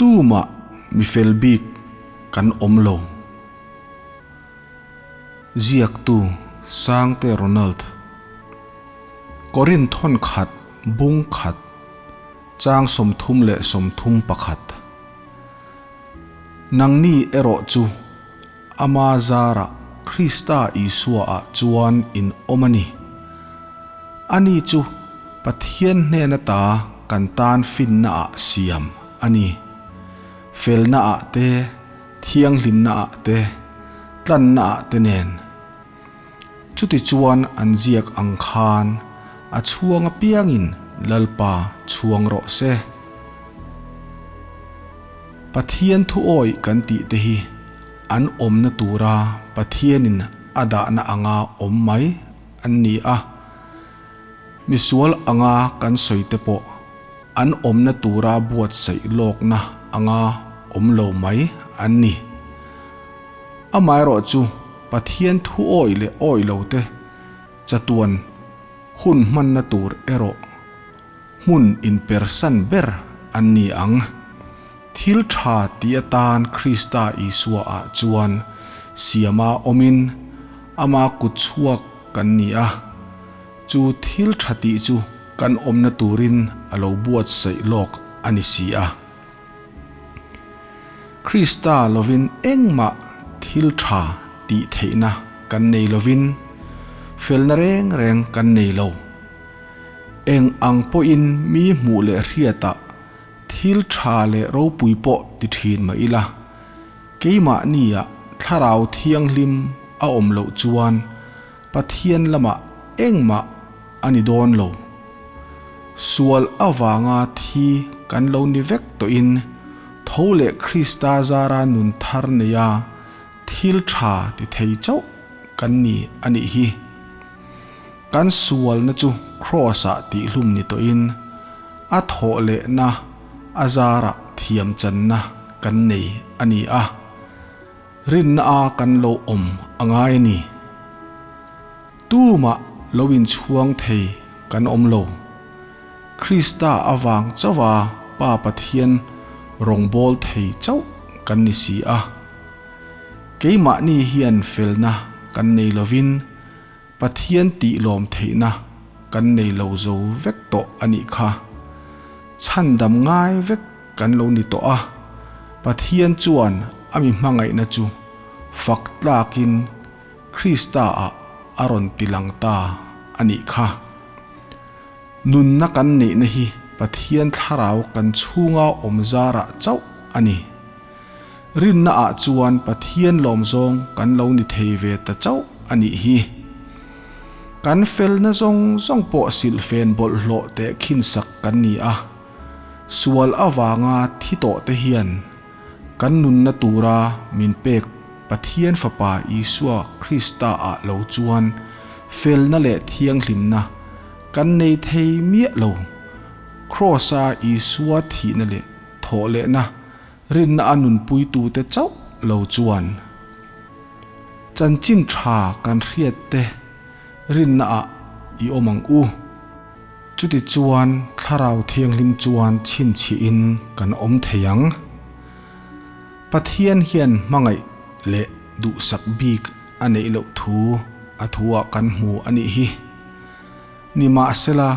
Tumah mi fel bik kan awm lo. Ziaktu Sangte Ronald. Korinth thawn khat bung khat chang 31. Nangni erawh chu Ama zarah Krista Isua-ah chuan in awm a ni. Ani chu Pathian hnen ata kan tan finnaah siam a ni. Felnaah te, thianghlimnaah te, tlannaah te nen. Chutichuan an ziak ang khan a chhuang apiangin Lalpa chhuang rawh se. Pathian thuawih kan tih te hi an awmna tura Pathianin a dahna anga awm mai an ni a. Misual anga kan sawi te pawh an awmna tura buatsaih lawkna anga awm lo mai an ni. Amaherawhchu Pathian thuawih leh awih lo te chatuan hun hmanna tur erawh hmun inpersan ber an ni ang. Thil tha ti atan Krista Isua-ah chuan siama awmin ama kut chhuak kan ni a, chu thil tha tih chu kan awmna turin a lo buatsaih lawk a ni si a. Krista lovin engmah thil tha tih theihna kan nei lovin felna reng reng kan nei lo. Eng ang pawhin mi hmuh leh hriatah thil tha leh ropui pawh ti thin mah ila, keimahnia thlarau thianghlim a awm loh chuan Pathian lamah engmah a ni dawn lo. Sual avanga thi kan lo ni vek tawhin tho leh Krista zara nun thar neia thil tha ti thei chauh kan ni a nih hi. Kan sualna chu Kraws-ah tihhlum ni tawhin a thawh lehna a zarah thiamchanna kan nei a ni a. Rinna a kan lo awm a ngai a ni. Tumah lo inchhuang thei kan awm lo. Krista avang chauha Pa Pathian rawngbâwl thei chauh kan ni si a. Keimahni hian felna kan nei lovin Pathian tih lawm theihna kan nei lo zo vek tawh a nih kha. Chhandam ngai vek kan lo ni tawh a, Pathian chuan a mi hmangaihna chu fak tlakin Krista-ah a rawn ti lang ta a nih kha. Nunna kan neihna hi Pathian thlarau kan chhunga awm zarah chauh a ni. Rinna ah chuan Pathian lawmzawng kan lo ni thei ve ta chauh a nih hi. Kan felna zawng zawng pawh silhfen bawlhhlawh teh khinsak kan ni a. Sual avanga thi tawh te hian kan nunna tura min pek Pathian Fapa Isua Krista ah lo chuan felna leh thianghlimna kan nei thei miah lo. Kraws-a Isua thihna leh thawhlehna Rinna a nunpuitute chauh lo chuan chanchin tha kan hriat te rinna ah i awm ang u. Chuti chuan Thlarau Thianghlim chuan chhinchhiah in kan awm thei ang. Pathian hian hmangaih leh duhsak bik a neih loh thu a thu ah kan hmu a nih hi. Nimahsela,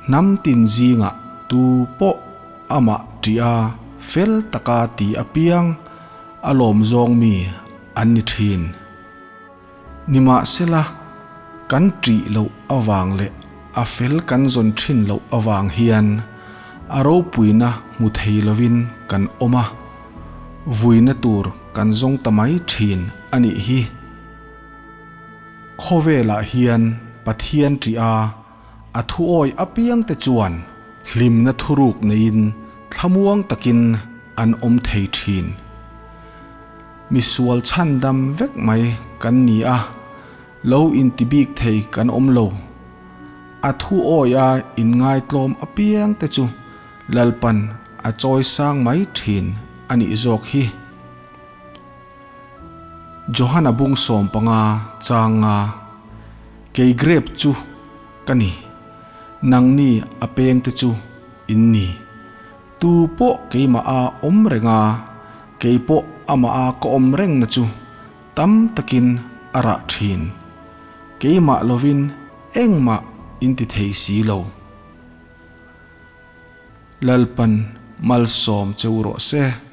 hnam tin zingah tu pawh amah ṭih a fel taka ti apiang a lawm zawng mi an ni ṭhin. Nimahsela, kan ṭih loh avang leh a fel kan zawn ṭhin loh avang hian a ropuina hmu thei lovin kan awm a, vuina tur kan zawng ta mai ṭhin a nih hi. Khawvelah hian Pathian ṭih a, a thuawi apiangte chuan hlimna thuruk neiin thlamuang takin an awm thei ṭhin. Misual chhandam vek mai kan ni a, lo inti bik thei kan awm lo. A thuawi a inngaitlawm apiangte chu Lalpan a chawisang mai ṭhin a nih zawk hi. Johana bung 15 changa kei grep chu ka ni, nangni a pengte chu in ni. Tu pawh keimah a awm reng a, kei pawh amah a ka awm rengna chu tam takin a rah thin. Keimah lovin engmah in ti thei si lo. Lalpan malsawm che u rawh se.